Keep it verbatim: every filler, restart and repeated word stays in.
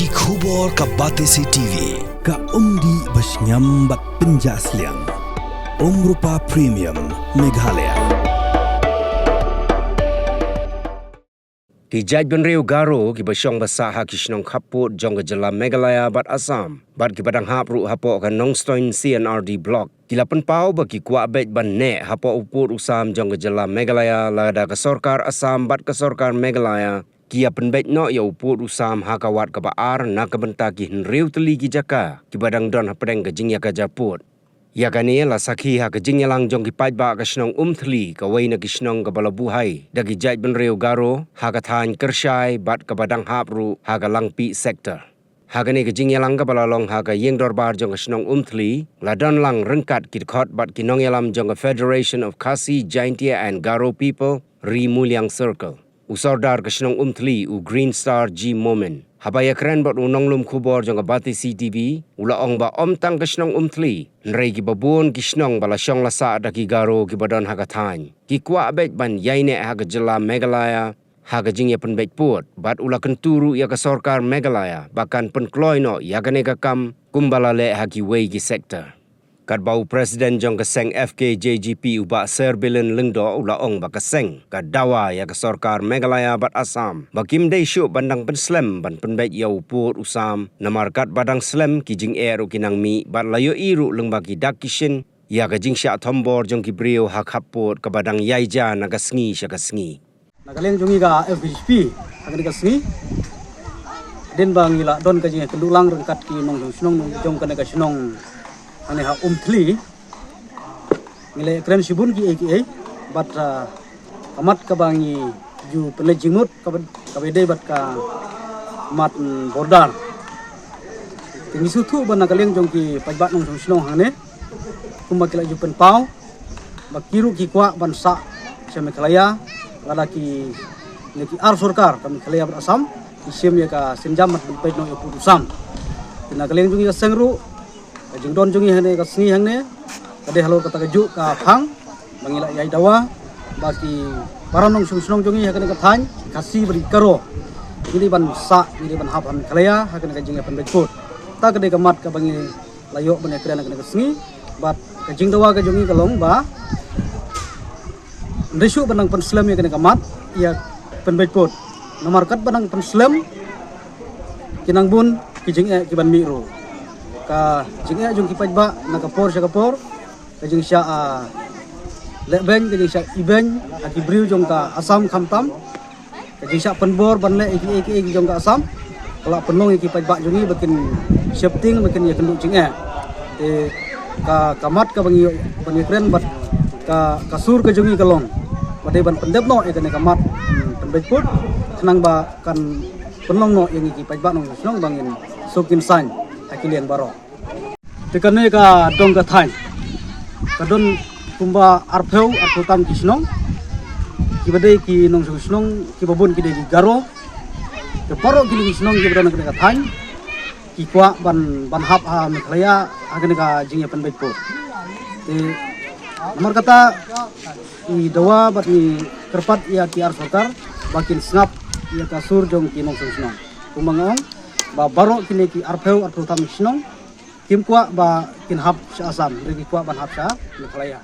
Ki khubor ka Batesi T V, ka umdih ba shngiam bad pynjah sliang. Umrupa Premium, Meghalaya. Ki jaitbynriew Garo kiba shong ba sah ha ki shnong khappud jong ka jylla Meghalaya bad Assam bad kiba dang hap ruh hapoh ka Nongstoiñ C and R D Block ki la pynpaw ba ki kwah beit ban neh hapoh u pud u sam jong ka jylla Meghalaya lada ka sorkar Assam bad ka sorkar Meghalaya ki ïa pynbeit noh ïa u pud u sam ha ka wat kaba ar na ka bynta ki hynriew tylli ki jaka kiba dang don hapdeng ka jingïakajia pud. Ïa kane la sakhi ha ka jingïalang jong ki paidbah ka shnong Umthli, kawei na ki shnong kaba la buhai da ki jaitbynriew Garo ha ka thaiñ Kyrshai bad kaba dang hap ruh ha ka Langpih sector. Ha kane ka jingïalang kaba la long ha ka ïing dorbar jong ka shnong Umthli, la don lang ryngkat ki dkhot bad ki nongïalam jong ka Federation of Khasi Jaintia and Garo People, Ri Muliang Circle. U Sordar ka shnong Umthli, u Green Star G Momin, haba ïakren bad u nonglum khubor jong ka Batesi T V, u la ong ba ym tang ka shnong Umthli, hynrei kiba bun ki shnong ba la shong la sah da ki Garo kiba don ha ka thaiñ ki kwah beit ban ïaineh ha ka jylla Meghalaya ha ka jingïapynbeit pud, bad u la kyntu ruh ïa ka sorkar Meghalaya ba kan pynkloi noh ïa kane ka kam kumba la leh ha kiwei ki sector. Katba u President jong ka seng F K J G P, u Bah Sir Bilin Lyngdoh, u la ong ba ka seng ka dawa ïa ka sorkar Meghalaya bad Assam ba kim dei shuh ban dang pynslem ban pynbeit ïa u pud u sam, namar katba dang slem ki jingeh ruh ki nang mih bad la ïohi ruh lyngba ki dak ki shin ïa ka jingshah thombor jong ki briew ha khappud kaba dang ïaijia na ka sngi sha ka sngi. Na ka liang jong ngi ka F K J G P, ha kane ka sngi, hadien ba ngi la don ka jingïakynduh lang ryngkat ki nongshong shnong jong kane ka shnong, hangne ha Umthli, ngi la kren shibun kiei kiei bad, ah, ka mat kaba ngi ju pynleit jingmut kaba, kaba dei bad ka mat, mm, border. Te ngi sngewthuh ba na ka liang jong ki paidbah nongshong shnong hangne, kumba ki la ju pynpaw ba ki ruh ki kwah ban sah sha Meghalaya, lada ki, ne ki ar sorkar ka Meghalaya bad Assam ki shim ïa ka sienjam ban pynbeit noh ïa u pud u sam. Te na ka liang jong ngi ka seng ruh, ka jingdon jong ngi hangne ka sngi hangne ka dei halor kata ka juh ka phang ba ngi la ïai dawa ba ki para nongshong shnong jong ngi ha kane ka thaiñ, Khasi bad ki Garo, ngi dei ban sah, ngi dei ban hap ha Meghalaya ha kane ka jingïapynbeit pud. Ta ka dei ka mat kaba ngi la ïoh ban ïakren ha kane ka sngi, bad ka jingdawa ka jong ngi ka long ba ym dei shuh ban dang pynslem ïa kane ka mat ïa pynbeit pud. Namar katba dang pynslem, ki nang bun ki jingeh ki ban mih ruh. Ka jingeh jong ki paidbah na ka por sha ka por, ka jingshah, ah, leh beiñ, ka jingshah ibeiñ ha ki briew jong ka Assam khamtam, ka jingshah pynbor ban leh ïa kiei kiei jong ka Assam, ka la pynlong ïa ki paidbah jong ngi ba kin sheptieng, ba kin ïakynduh jingeh. Te ka, ka mat kaba ngi ïoh ban ïakren bad ka, ka sur ka jong ngi ka long ba dei ban pyndep noh ïa kane ka mat, hmm, pynbeit pud, khnang ba kan pynlong noh ïa ngi ki paidbah nongshong shnong ba ngin suk ngin saiñ ha ki liang baroh. Te kane ka dong ka thaiñ ka don kumba arphew, arphew tam ki shnong kiba dei ki nongshong shnong, kiba bun ki dei ki Garo. Te baroh kine ki shnong kiba don ha kane ka thaiñ ki kwah ban, ban hap ha Meghalaya ha kane ka jingïapynbeit pud. Te namar kata ngi dawa bad ngi kyrpad ïa ki ar sorkar ba kin sngap ïa ka sur jong ki nongshong shnong. Kumba nga ong ba baroh kine ki arphew, arphew tam ki shnong kim kwah ba kin hap sha Assam, hynrei ki kwah ban hap sha Meghalaya.